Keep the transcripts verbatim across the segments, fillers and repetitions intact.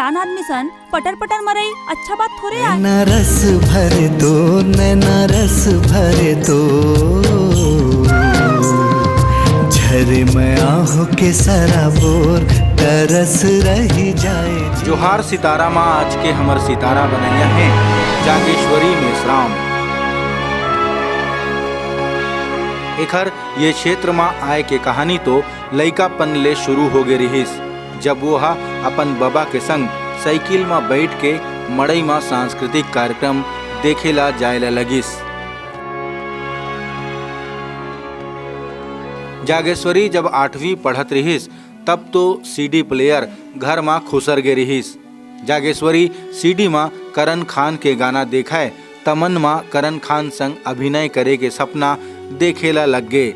आन आदमी सन पटर पटर मरई अच्छा बात थोरे आय। नैना रस भर दो, नैना रस भर दो, झरे मैं आहों के सराबोर, तरस रही जाए। जोहार सितारा मा आज के हमर सितारा बनइया हे जागेश्वरी मेश्राम। एखर ये क्षेत्र मा आय के कहानी तो लइकापन ले शुरू होगे रिहिस, जब वो ह अपन बबा के संग साइकिल म बइठ के मड़ई म सांस्कृतिक कार्यक्रम देखे ला जाय ला लगिस। जागेश्वरी जब आठवीं पढ़त रिहिस, तब तो सीडी प्लेयर घर म खुसर गे रिहिस। जागेश्वरी सीडी म करण खान के गाना देखय, त मन म करण खान संग अभिनय करे के सपना देखे ला लग गे।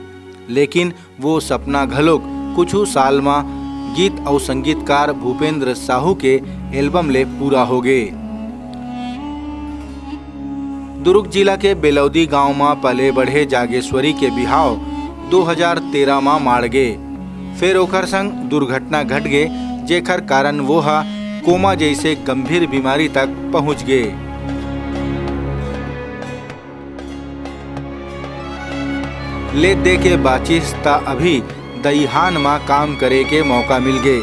लेकिन वो सपना घलोक कुछु साल म गीत अउ संगीतकार भूपेंद्र साहू के एल्बम ले पूरा होगे। दुर्ग जिला के बेलौदी गांव म पले बढ़े जागेश्वरी के बिहाव दो हजार तेरह म माड़ गे। फेर ओकर संग दुर्घटना घट गे, जेकर कारण वो ह कोमा जइसे गंभीर बीमारी तक पहुंच गे। ले दे के बाचिस त अभी दईहान म काम करे के मौका मिल गे।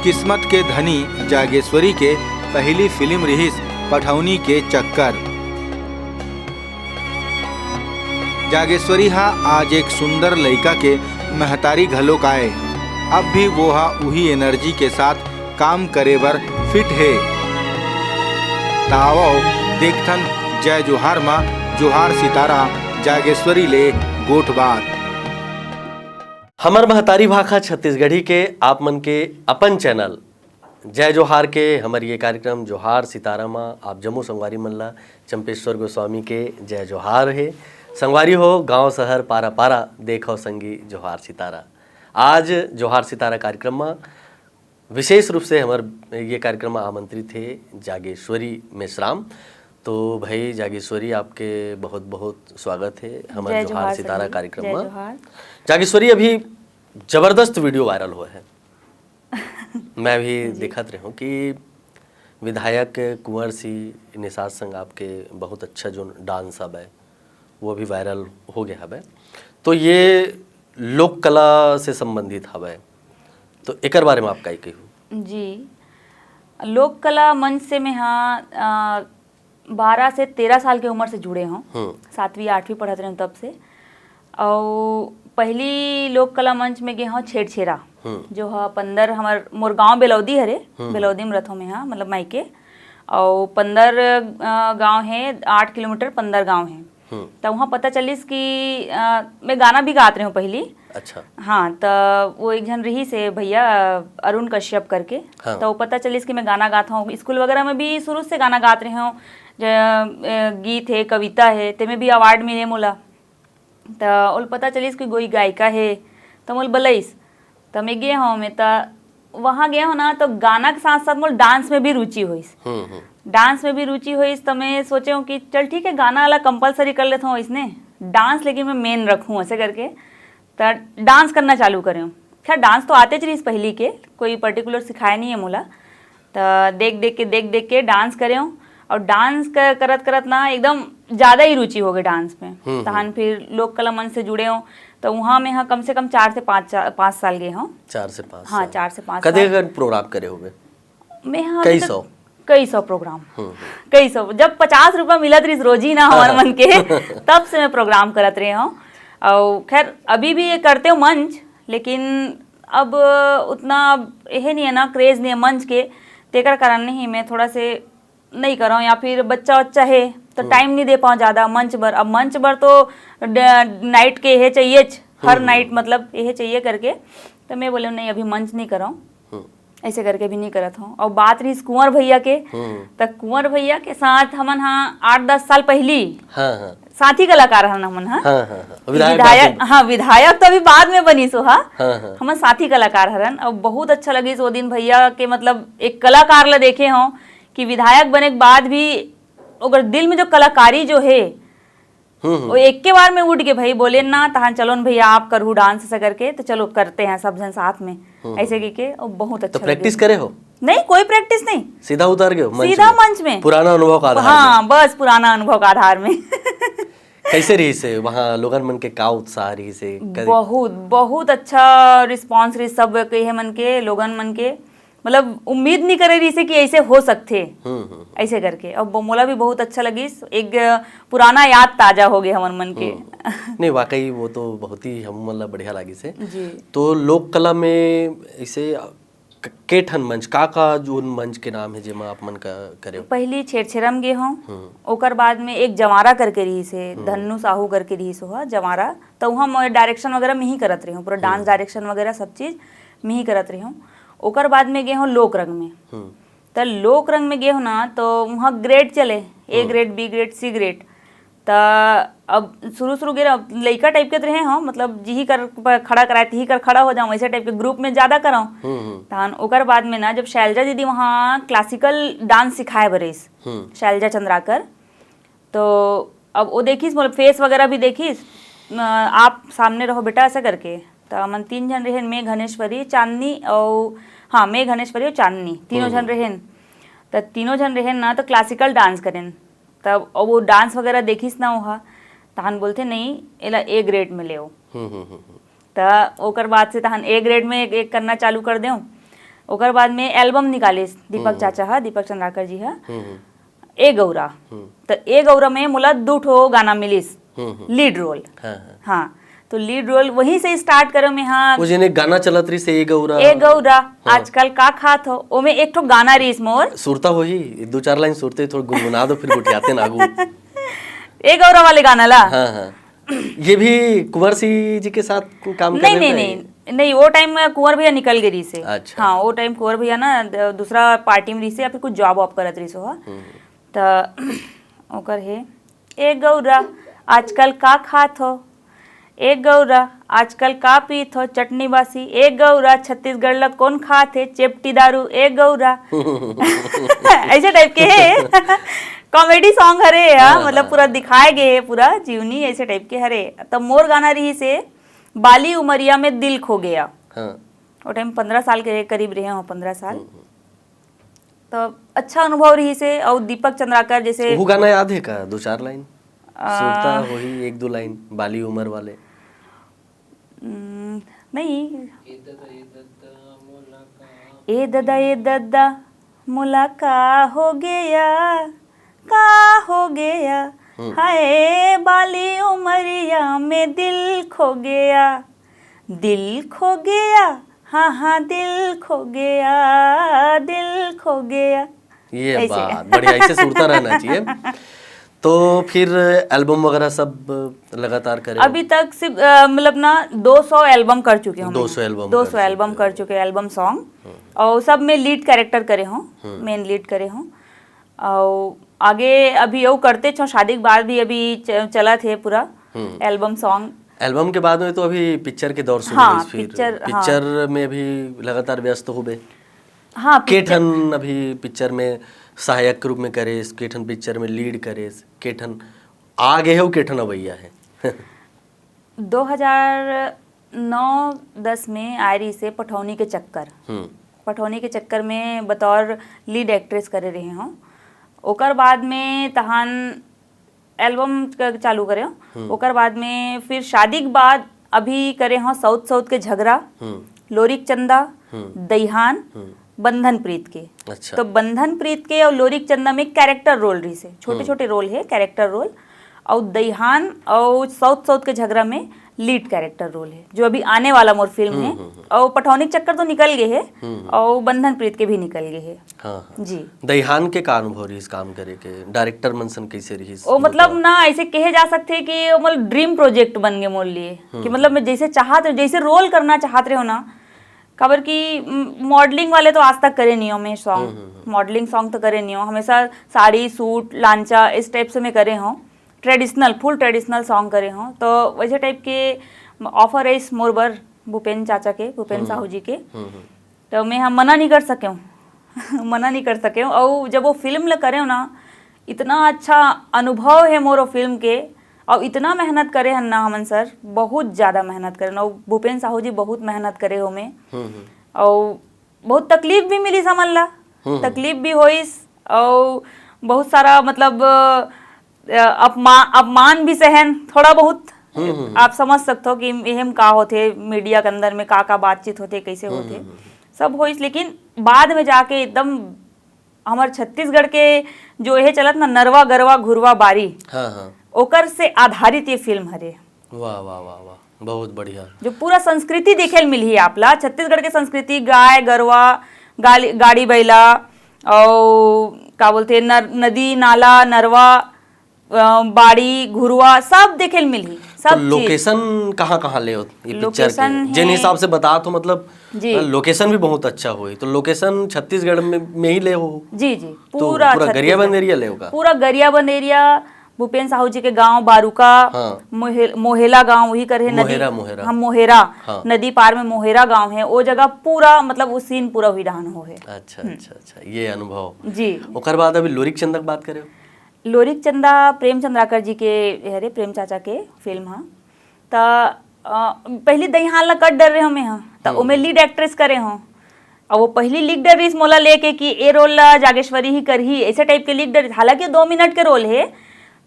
किस्मत के धनी जागेश्वरी के पहली फिल्म रिहिस पठौनी के चक्कर। जागेश्वरी ह आज एक सुंदर लइका के महतारी घलोक आय। अब भी वो ह उही एनर्जी के साथ काम करे बर फिट हे। त आवव देखथन जय जोहार म जोहार सितारा जागेश्वरी ले गोठ बात। हमर महतारी भाखा छत्तीसगढ़ी के आप मन के अपन चैनल जय जोहार के हमर ये कार्यक्रम जोहार सितारा म आप जम्मो संगवारी मन ला चंपेश्वर गोस्वामी के जय जोहार हे। संगवारी हो, गांव शहर पारा पारा देखव संगी जोहार सितारा। आज जोहार सितारा कार्यक्रम म विशेष रूप से हमर ये कार्यक्रम म आमंत्रित हे जागेश्वरी मेश्राम। तो भाई जागेश्वरी, आपके बहुत बहुत स्वागत हे हमर जय जोहार जोहार सितारा संगी। कार्यक्रम जय म। जोहार। जागेश्वरी, अभी जबरदस्त वीडियो वायरल होय हे। मैं भी देखत रहे हूँ कि विधायक कुंवर सिंह निषाद संग आपके बहुत अच्छा जो डांस हवय वो भी वायरल हो गया हवय। तो ये लोक कला से संबंधित हवय, तो एकर बारे में आप का कही? जी, लोक कला मंच से मैं हाँ बारह से तेरह साल के उम्र से जुड़े हूँ। हम्म। सातवीं आठवीं पढ़त रहे हूँ तब से। और पहली लोक कला मंच में गए हूँ छेरछेरा, हम्म। जो है पंदर हमार मोर गांव बेलौदी हरे, हम्म। बेलौदी में रथों में हाँ, मतलब मायके। और पंदर अ, गांव है, आठ किलोमीटर पंदर गांव है। हम्म। तो वहाँ पता चलिस कि अ, मैं गाना भी गात रहे हूँ पहली। अच्छा। हाँ, तो वो एक जन रही से भैया अरुण कश्यप करके। हाँ। तो वो पता चलिस कि मैं गाना गात हूँ। स्कूल वगैरह में भी शुरू से गाना गात रहे हूँ। जो अ, गीत है, कविता है, तेमे भी अवार्ड मिले मोला। तो ओल पता चलिस कि कोई गायिका है, तो मोल बलैस। तो मैं गए हूँ, मैं तो वहाँ गए हूँ ना, तो गाना के साथ साथ मोल डांस में भी रुचि होइस। हम्म हम्म। डांस में भी रुचि होइस, तो मैं सोचे हूँ कि चल ठीक है, गाना वाला कंपलसरी कर लेता हूँ इसने, डांस लेकिन मैं मेन रखूँ ऐसे करके। तो डांस करना चालू करे हूँ। खैर, डांस तो आते च रहीस पहली के, कोई पर्टिकुलर सिखाया नहीं है मोला। तो देख देख के, देख देख के डांस करे हूँ। और डांस क-, करत करत ना एकदम ज़्यादा ही रुचि हो गई डांस में। हम्म। तहन फिर लोक कला मंच से जुड़े हूँ, तो वहाँ में हाँ कम से कम चार से पाँच चा-, पाँच साल गए हूँ। चार से पाँच हाँ, साल। चार से पाँच कदे साल। कन प्रोग्राम करे होगे? मैं हाँ कई अभी तक सौ? कई सौ प्रोग्राम। हम्म। कई सौ, जब पचास रुपया मिलत रहीस रोजी ना हमारे हाँ। मन के, तब से मैं प्रोग्राम करत रहे हूँ। और खैर, अभी भी ये करते हो मंच, लेकिन अब उतना यह नहीं है ना, क्रेज नहीं है मंच के, तेकर कारण नहीं मैं थोड़ा से नहीं करो, या फिर बच्चा वच्चा है तो टाइम नहीं दे पाओ ज़्यादा मंच बर। अब मंच बर तो ड-, नाइट के यह चाहिए, हर नाइट मतलब यह चाहिए करके, तो मैं बोले नहीं, अभी मंच नहीं करो। हम्म। ऐसे करके भी नहीं करत हूँ। और बात रही कुंवर भैया के, हम्म। तो कुंवर भैया के साथ हमन हाँ आठ दस साल पहली हाँ हाँ। साथी कलाकार हन हमन हाँ। हाँ हाँ हाँ। विधायक विधायक, बाबू। हाँ, विधायक तो अभी बाद में बनी सो हा। हाँ हाँ। हमन साथी कलाकार हरन और बहुत अच्छा लगिस वो दिन भैया के, मतलब एक कलाकार ला देखे हो कि विधायक बने के बाद भी ओकर दिल में जो कलाकारी जो है, हम्म हम्म। वो एक के बार में उठ के भाई बोले ना, तहान चलो न भैया, आप करहु डांस ऐसा करके, तो चलो करते हैं सब जन साथ में, ऐसे कह के वो बहुत अच्छा तो प्रैक्टिस लगे। करे हो? नहीं, कोई प्रैक्टिस नहीं। सीधा उतर गए मंच सीधा में? मंच में। पुराना अनुभव का आधार में? हाँ, बस पुराना अनुभव का आधार में। कैसे रहिस हे वहाँ, लोगन मन के का उत्साह रहिस हे? कदे- बहुत बहुत अच्छा रिस्पांस रहिस सब कहे मन के, लोगन मन के। मतलब उम्मीद नहीं करे रहिस हे कि ऐसे हो सकथे। हम्म हम्म। ऐसे करके अब मोला भी बहुत अच्छा लगिस। एक पुराना याद ताजा हो गए हमन मन के। नहीं, वाकई वो तो बहुत ही हम मन ला बढ़िया लागिस हे। जी। तो लोक कला में ऐसे क- के ठन मंच, का का जोन मंच के नाम हे जेमा आप मन का करे हो? पहली छेरछेरा में गे हों। हम्म। ओकर बाद में एक जवारा करके रहिस हे, धन्नू साहू करके रहिस होहा जवारा। तो वहाँ मैं डायरेक्शन वगैरह में ही करत रही हूँ, पूरा डांस डायरेक्शन वगैरह सब चीज में ही करत रही हूँ। ओकर बाद में गे हों लोक रंग में। हम्म। त लोक रंग में गे हों ना, तो वहाँ ग्रेड चले, A grade, B grade, C grade. त अब शुरू शुरू गे रह- लइका टाइप के तो रहे हों, मतलब जिही कर प- खड़ा कराए तिही कर खड़ा हो जाऊँ, ऐसे टाइप के ग्रुप में ज्यादा कराऊँ। हम्म हम्म। तहन ओकर बाद में ना, जब शैलजा दीदी वहाँ क्लासिकल डांस सिखाए बर रहिस, हम्म। शैलजा चंद्राकर, तो अब वो देखिस, मतलब फेस वगैरह भी देखिस, "न, आप सामने रहो बेटा," ऐसा करके। तो हमन तीन झन रहेन, मैं, घनेश्वरी, चांदनी, और हाँ, मैं, घनेश्वरी और चांदनी, तीनों झन रहेन। तो तीनों झन रहेन ना, तो क्लासिकल डांस करेन। तब अब वो डांस वगैरह देखिस ना वहाँ, तहन बोलथे, "नहीं, एला ए ग्रेड में लेव।" हम्म हम्म हम्म हम्म। त ओकर बाद से तहन ए ग्रेड में एक, एक करना चालू कर देव। ओकर बाद में एल्बम निकालिस दीपक चाचा ह, दीपक चंद्राकर जी ह, हम्म हम्म। ए गौरा। त ए गौरा में मोला दू ठो गाना मिलिस, हम्म हम्म। Lead role. हाँ हाँ। हाँ, तो लीड रोल वहीं से स्टार्ट करो में। हाँ, वो जेन एक गाना चलत रहिस हे, ए गौरा। ए गौरा, आजकल का खात हो, ओमे एक ठो गाना रहिस मोर। सुरता होही, दो चार लाइन सुरते थोड़ा गुनगुना दो, फिर गोठियातेन आगू। ए गौरा वाले गाना ला। हाँ हाँ। ये भी कुंवर सिंह जी के साथ को काम कर नहीं रहे नहीं थे? नहीं नहीं, वो टाइम में कुंवर भैया निकल गए रहिस हे। अच्छा। हाँ, वो टाइम कुंवर भैया ना द- दूसरा पार्टी में रहिस हे या फिर कुछ जॉब वॉब करत रहिस हो। त ओकर हे, ए गौरा, आजकल का खात हो? ए गौरा, आजकल का पीत हो चटनी बासी? ए गौरा, छत्तीसगढ़ ला कौन खात हे चेपटी दारू? ए गौरा। ऐसे टाइप के हे। कॉमेडी सॉन्ग हरे या, हाँ, मतलब हाँ। पूरा दिखाए गए हे, पूरा जीवनी ऐसे टाइप के हरे। तो मोर गाना रहिस हे बाली उमरिया में दिल खो गया। हाँ। वो टाइम पंद्रह साल के करीब रहे हो, पंद्रह साल। तो अच्छा अनुभव रहिस हे। और दीपक चंद्राकर जैसे वो गाना याद है का, दो चार लाइन? आ, सुरता होही एक दो लाइन, बाली उमर वाले। हम्म, नहीं। ए ददा, ए ददा, मोला का हो गया, का हो गया? हाय, बाली उमरिया में दिल खो गया, दिल खो गया, हाँ हाँ, दिल खो गया, दिल खो गया। ये ऐसे। बात बढ़िया, ऐसे सुरता रहना चाहिए। तो फिर एल्बम वगैरह सब लगातार करे? अभी तक सिर्फ अ, मतलब ना दो सौ एल्बम कर चुके हूँ। दो सौ एल्बम दो कर सौ एल्बम कर चुके हैं, एल्बम सॉन्ग। और सब में लीड कैरेक्टर करे हूँ, मेन लीड करे हूँ। और आगे अभी यो करते छो, शादी के बाद भी अभी च- चलत हे पूरा एल्बम सॉन्ग। एल्बम के बाद में तो अभी पिक्चर के दौर शुरू हाँ, होइस फिर। पिक्चर, हाँ। पिक्चर में भी लगातार व्यस्त होबे। हाँ, के पिक्चर ठन अभी पिक्चर में सहायक के रूप में करेस, के ठन पिक्चर में लीड करेस, के ठन आगे हे, के ठन अवैया हे? दो हज़ार नौ दस में आए रहिस हे पठौनी के चक्कर। हम्म। पठौनी के चक्कर में बतौर लीड एक्ट्रेस करे रहे हूँ। ओकर बाद में तहान एल्बम क- चालू करे हूँ। ओकर बाद में फिर शादी के बाद अभी करे हूँ सौत सौत के झगरा, हम्म। लोरिक चंदा, हम्म। दईहान, हम्म। बंधन प्रीत के। अच्छा। तो बंधन प्रीत के और लोरिक चंदा में कैरेक्टर रोल रहिस हे, छोटे छोटे रोल हे, कैरेक्टर रोल। और दईहान और सौत सौत के झगरा में लीड कैरेक्टर रोल हे, जो अभी आने वाला मोर फिल्म हे। और पठौनी के चक्कर तो निकल गए हे, और बंधन प्रीत के भी निकल गए हे। हाँ हाँ। जी। दईहान के का अनुभव रहिस काम करे के? डायरेक्टर मन सन कैसे रहिस? ओ मतलब ना, ऐसे कहे जा सकथे कि ओ मतलब ड्रीम प्रोजेक्ट बन गए मोर लिए, कि मतलब मैं जैसे चाहत रहे, जैसे रोल करना चाहत रहे हो ना, काबर कि मॉडलिंग वाले तो आज तक करे नहीं हो मैं सॉन्ग, मॉडलिंग सॉन्ग तो करे नहीं हो, हमेशा साड़ी सूट लांचा इस टाइप से मैं करे हूँ, ट्रेडिशनल, फुल ट्रेडिशनल सॉन्ग करे हूँ। तो वैसे टाइप के ऑफर रहिस मोर बर भूपेन चाचा के, भूपेन साहू जी के। हम्म, हम्म। तो मैं ह मना नहीं कर सके हूँ। मना नहीं कर सके हूँ। और जब वो फिल्म ल करे हो ना, इतना अच्छा अनुभव है मोर वो फिल्म के, और इतना मेहनत करे हन ना हमन सर, बहुत ज़्यादा मेहनत करे। और भूपेन साहू जी बहुत मेहनत करे हो में, हम्म, हम्म। और बहुत तकलीफ भी मिलिस हमन ला, तकलीफ भी होइस, अउ बहुत सारा, मतलब, अ, अपमा-, अपमान भी सहन थोड़ा बहुत। आप समझ सकथो कि एहम का होथे, मीडिया के अंदर में का का बातचीत होथे, कैसे होथे, सब होइस। लेकिन बाद में जाके एकदम हमर छत्तीसगढ़ के जो ये चलत ना, नरवा गरवा घुरवा बारी, हाँ हाँ। ओकर से आधारित ये फिल्म हरे। वाह वाह वाह वाह, बहुत बढ़िया। जो पूरा संस्कृति देखे ल मिलही आप ला, छत्तीसगढ़ के संस्कृति, गाय गरवा, गाली- गाड़ी बैला, और का बोलते, नर, नदी नाला, नरवा, अ, बाड़ी घुरवा, सब देखे ल मिलही, सब तो चीज। लोकेशन कहाँ कहाँ ले हो ये पिक्चर लोकेशन के? जिन है हिसाब से बतात हो, मतलब, जी। लोकेशन भी बहुत अच्छा होई, तो लोकेशन छत्तीसगढ़ में, में ही ले हो? जी जी, तो पूरा पूरा गरियाबंद छत्तीसगढ़। एरिया ले हो का? पूरा गरियाबंद एरिया, भूपेन साहू जी के गांव बारुका, हाँ। मोहे-, मोहेला गांव, वही कर है नदी। मोहेरा, मोहेरा। हाँ, मोहेरा। हाँ। नदी पार में मोहेरा गांव है, वो जगह पूरा, मतलब, वो सीन पूरा वही डहान हो है। अच्छा अच्छा अच्छा, ये अनुभव। जी। ओकर बाद अभी लोरिक चंदा के बात करे हो? लोरिक चंदा प्रेम चंद्राकर जी के हरे, प्रेम चाचा के फिल्म ह। त अ, पहली दईहान ला कट डर रहे हमें ह, त ओमे लीड एक्ट्रेस करे हो। अब वो पहली लीड डर रहीस मोला लेके कि ए रोल ला जागेश्वरी ही करही, ऐसे टाइप के लीड डर, हालांकि दो मिनट के रोल है।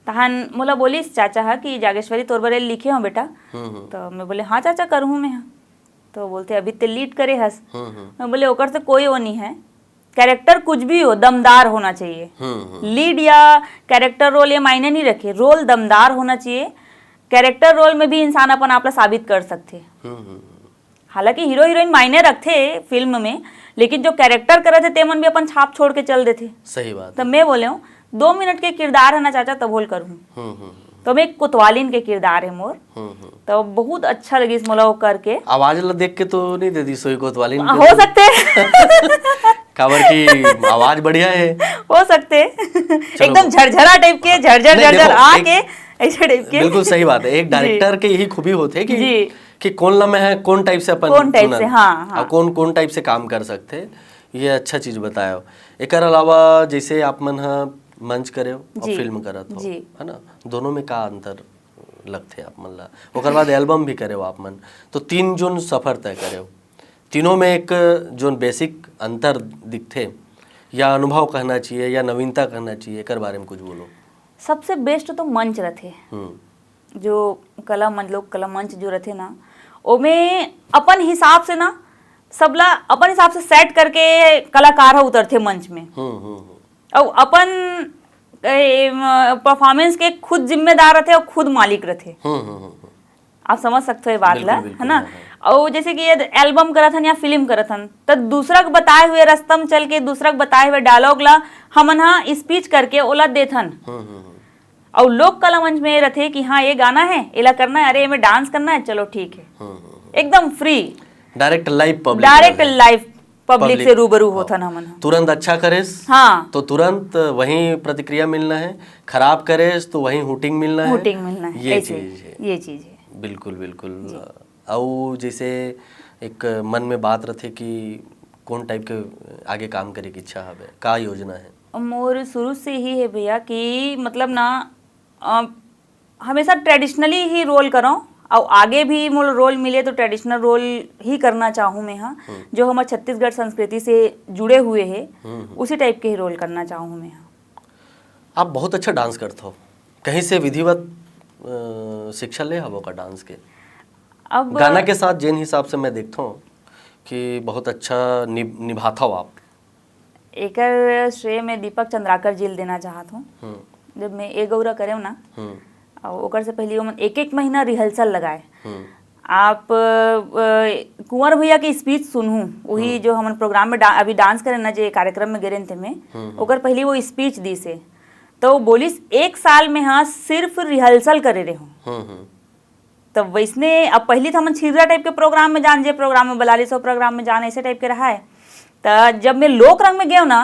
तहन मोला बोलिस चाचा ह कि जागेश्वरी तोर बर लिखे हो बेटा। हम्म हम्म तो मैं बोले हाँ चाचा, करूँ मैं ह। तो बोलते अभी ते लीड करे हस। हम्म हम्म मैं बोले ओकर से कोई वो नहीं है, कैरेक्टर कुछ भी हो, दमदार होना चाहिए। हम्म हम्म लीड या कैरेक्टर रोल ये मायने नहीं रखे, रोल दमदार होना चाहिए। कैरेक्टर रोल में भी इंसान अपन आप ला साबित कर सकथे। हम्म हम्म हम्म। हालांकि हीरो हीरोइन मायने रखथे फिल्म में, लेकिन जो कैरेक्टर करत हे तेमन भी अपन छाप छोड़ के चल देथे। सही बात। तो मैं बोले हूँ, दो मिनट के किरदार है ना चाचा, तब होल करूँ। हम्म हम्म तो मैं एक कोतवालिन के किरदार है मोर। हम्म हम्म। तो बहुत अच्छा लगिस मोला वो करके। आवाज ला देख के तो नहीं दे दी सोई कोतवालिन के? हो सकते। काबर की आवाज बढ़िया है। हो सकते। एकदम झरझरा टाइप के, झरझर नहीं, झरझर देखो, आ एक- के, ऐसे टाइप के। बिल्कुल सही बात है। एक जी। डायरेक्टर के यही खूबी होते है कि जी। कि कौन ला मैं है, कौन टाइप से अपन कौन टाइप चुनन, से, हाँ, हाँ। और कौन कौन टाइप से काम कर सकते हैं, ये अच्छा चीज बतायो। एकर अलावा जैसे आप मन ह मंच करे हो और जी। फिल्म करत हो, जी। है ना, दोनों में का अंतर लगथे आप मन ला? ओकर बाद एल्बम भी करे हो आप मन, तो तीन जोन सफर तय करे हो, तीनों में एक जोन बेसिक अंतर दिखथे, या अनुभव कहना चाहिए या नवीनता कहना चाहिए, एकर बारे में कुछ बोलो। सबसे बेस्ट तो मंच रथे। हम्म जो कला मंच, लोक कला मंच जो रथे ना, ओमे अपन हिसाब से ना, सबला अपन हिसाब से सेट करके कलाकार ह उतरथे मंच में। हम्म हम्म हम्म। और अपन परफॉर्मेंस के खुद जिम्मेदार रथे और खुद मालिक रथे। हम्म हम्म हम्म हम्म। आप समझ सकते हो ये बात बिल्कुल, ला, बिल्कुल, है ना? हाँ, हाँ। और जैसे कि ये एल्बम करत हन या फिल्म करत हन, तो दूसरा के बताए हुए रास्ता में चल के, दूसरा के बताए हुए डायलॉग ला हमन हा स्पीच करके ओला देथन। हम्म हम्म हम्म। और लोक कला मंच में ये रथे कि हाँ, ये गाना है, एला करना है, अरे एमे डांस करना है, चलो ठीक है, हम्म हम्म। एकदम free, direct live public, direct live public public. से रूबरू होथन हमन ह। तुरंत अच्छा करेस हाँ। तो तुरंत वहीं प्रतिक्रिया मिलना है, खराब करेस तो वहीं हूटिंग मिलना है। हूटिंग मिलना है, ये ऐसे। चीज है। ये चीज है। बिल्कुल बिल्कुल। अउ जैसे एक मन में बात रथे कि कौन टाइप के आगे काम करे की इच्छा हवे, का योजना है? मोर शुरू से ही है भैया कि मतलब ना, अ, हमेशा ट्रेडिशनली ही रोल करो, और आगे भी मोर रोल मिले तो ट्रेडिशनल रोल ही करना चाहूँ मैं, हाँ। जो हमारे छत्तीसगढ़ संस्कृति से जुड़े हुए है, हम्म, हम्म। उसी टाइप के ही रोल करना चाहूँ मैं, हाँ। आप बहुत अच्छा डांस करते हो, कहीं से विधिवत अ, शिक्षा ले हवो का डांस के? अब गाना के साथ जिन हिसाब से मैं देखता हूँ कि बहुत अच्छा नि, निभाता हो आप। एकर श्रेय मैं दीपक चंद्राकर जी ल देना चाहत हूँ। हम्म जब मैं ए गौरा करेव ना, हम्म और ओकर से पहले ओमन एक एक महीना रिहर्सल लगाए। हम्म आप अ, कुंवर भैया के स्पीच सुनहू, वही जो हमन प्रोग्राम में डा, अभी डांस करे ना, जे कार्यक्रम में गे रहेन ते में, ओकर पहले वो स्पीच दी से, तो वो बोलिस एक साल में हाँ सिर्फ रिहर्सल करे रहे हूँ। हम्म हम्म तब वैसने अब पहली तो हमन छिर्रा टाइप के प्रोग्राम में जान, जे प्रोग्राम में बलाली सौ प्रोग्राम में जान, ऐसे टाइप के रहा है। तो जब मैं लोक रंग में गए ना,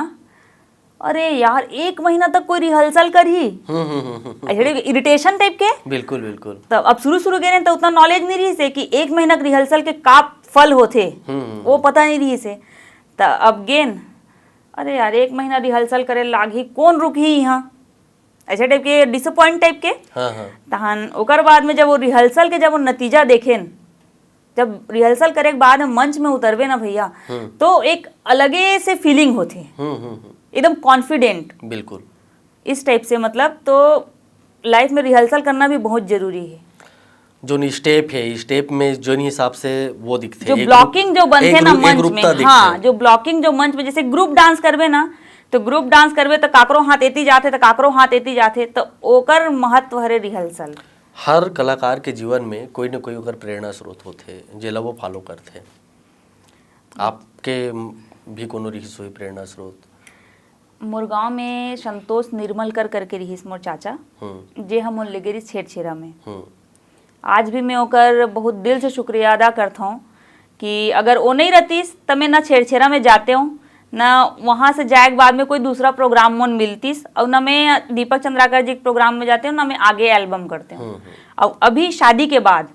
अरे यार, एक महीना तक कोई रिहर्सल करही, हम्म हम्म हम्म हम्म। ऐसे इरिटेशन टाइप के। बिल्कुल बिल्कुल। तब अब शुरू शुरू गे रहे तो उतना नॉलेज नहीं रही से कि एक महीना के रिहर्सल के का फल होथे, हम्म वो पता नहीं रही से। त अब गेन, अरे यार, एक महीना रिहर्सल करे लागही, कौन रुकही यहाँ, ऐसे टाइप के, डिसअपॉइंट टाइप के। हाँ हाँ। तहन ओकर बाद में जब वो रिहर्सल के जब वो नतीजा देखेन, जब रिहर्सल करे के बाद में मंच में उतरबे ना भैया, हम्म। तो एक अलगे से फीलिंग होथे, हम्म हम्म हम्म, एकदम कॉन्फिडेंट, बिल्कुल। इस टाइप से। मतलब, तो लाइफ में रिहर्सल करना भी बहुत जरूरी है। जोन स्टेप है, स्टेप में जोन हिसाब से वो दिखथे, जो एक ब्लॉकिंग रूप- जो बनथे एक ना रू- एक मंच रूपता में, दिखथे। हाँ, जो ब्लॉकिंग जो मंच में, जैसे ग्रुप डांस करबे ना, तो ग्रुप डांस करबे तो काकरो हाथ एती जाथे, तो काकरो हाथ एती जाथे, तो ओकर महत्व हरे रिहर्सल। हर कलाकार के जीवन में कोई न कोई ओकर प्रेरणा स्रोत होथे, जेला वो फॉलो करथे। आपके भी कोनो रिहिस होही प्रेरणा स्रोत? मोर गांव में संतोष निर्मलकर करके रिहिस मोर चाचा, हम्म जे ह मोर लेगे रिहिस छेरछेरा में। हम्म आज भी मैं ओकर बहुत दिल से शुक्रिया अदा करत हूँ कि अगर वो नहीं रहतीस, त मैं ना छेरछेरा में जाते हूँ, ना वहाँ से जाए के बाद में कोई दूसरा प्रोग्राम मोन मिलतीस, और ना मैं दीपक चंद्राकर जी के प्रोग्राम में जाते हूँ, ना मैं आगे एल्बम करते हूँ। हम्म और अभी शादी के बाद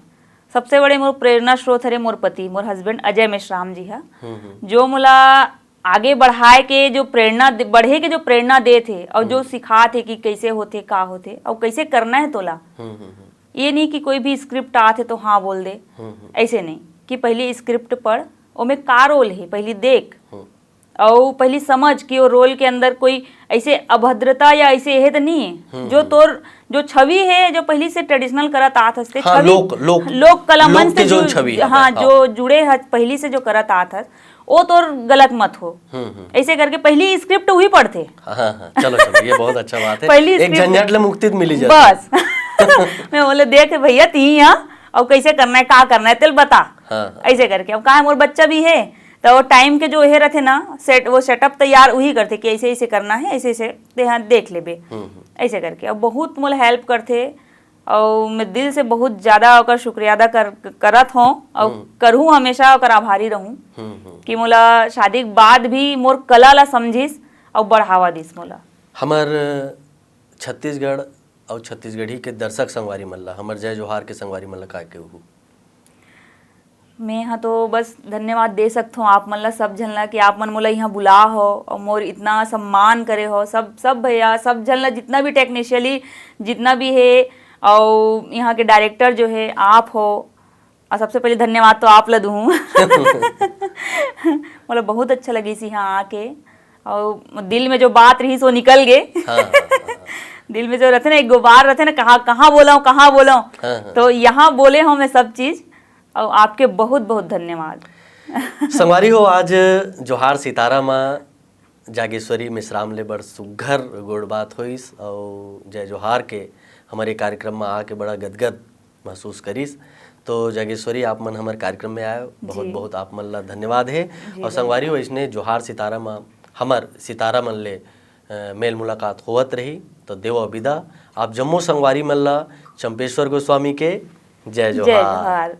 सबसे बड़े मोर प्रेरणा स्रोत हरे मोर पति, मोर हस्बैंड अजय मेश्राम जी है, हम्म हम्म जो मोला आगे बढ़ाए के जो प्रेरणा दे- बढ़े के जो प्रेरणा देत हे और जो सिखात हे कि कैसे होथे, का होथे और कैसे करना है तोला। हम्म हम्म हम्म ये नहीं कि कोई भी स्क्रिप्ट आत हे तो हाँ बोल दे, हम्म हम्म ऐसे नहीं। कि पहली स्क्रिप्ट पढ़, ओमे का रोल हे पहली देख, हम्म। और पहली समझ कि वो रोल के अंदर कोई ऐसे अभद्रता या ऐसे हे तो नहीं है। जो तोर जो छवि है, जो पहली से ट्रेडिशनल करत आत हस ते, हाँ, छवि लोक- लोक- लोक कला लोक मंच के से जो जु- छवि है, हाँ, हाँ। जो जुड़े हस पहली से जो करत आत हस, वो तोर गलत मत हो। हम्म हम्म ऐसे करके पहली स्क्रिप्ट वही पढ़थे। हाँ हाँ, चलो चलो, ये बहुत अच्छा बात है। पहली एक स्क्रिप्ट- झंझट ले मुक्ति मिली जाए। बस मैं बोले, देख भैया, ती यहाँ और कैसे करना है, का करना है, तेल बता। हाँ हाँ ऐसे करके। अब का है, मोर बच्चा भी है, तो वो टाइम के जो हे रहथे ना, सेट वो सेटअप तैयार वही करथे कि ऐसे ऐसे करना है, ऐसे ऐसे ते यहाँ देख लेबे। हम्म हम्म ऐसे करके अब बहुत मोला हेल्प करथे, और मैं दिल से बहुत ज़्यादा ओकर शुक्रिया अदा कर करत हूँ और हम्म। करूँ, हमेशा ओकर आभारी रहूँ हम्म हम्म कि मोला शादी के बाद भी मोर कला ला समझिस और बढ़ावा दिस मोला। हमर छत्तीसगढ़ और छत्तीसगढ़ी के दर्शक संगवारी मन ला, हमर जय जोहार के संगवारी मन ला का केहू? मैं यहाँ तो बस धन्यवाद दे सकत हूँ आप मन ला, सब झन ला, कि आप मन मोला यहाँ बुला हो और मोर इतना सम्मान करे हो। सब सब भैया, सब झन ला, जितना भी टेक्नीशियली जितना भी है, और यहाँ के डायरेक्टर जो है आप हो, और सबसे पहले धन्यवाद तो आप ला दूँ। मोला बहुत अच्छा लगिस यहाँ आके, और दिल में जो बात रहिस वो निकल गे। हाँ हाँ हाँ दिल में जो रहथे ना, एक गुबार रहथे ना, कहाँ कहाँ बोला हूँ, कहाँ बोला हूँ, हाँ, हाँ। तो यहाँ बोले हूँ मैं सब चीज। और आपके बहुत बहुत धन्यवाद। संगवारी हो, आज जोहार सितारा मा जागेश्वरी मेश्राम ले बड़ सुग्घर गोठ बात होइस, और जय जोहार के हमर ये कार्यक्रम मा आके बड़ा गदगद महसूस करिस। तो जागेश्वरी, आप मन हमर कार्यक्रम में आए, बहुत जी। बहुत आप मन ला धन्यवाद है। जी, और संगवारी हो, इसने जोहार सितारा मा हमर सितारा मन ले अ, मेल मुलाकात होवत रही। तो देवो विदा आप जम्मो संगवारी मन ला चंपेश्वर गोस्वामी के जय जय जोहार। जोहार।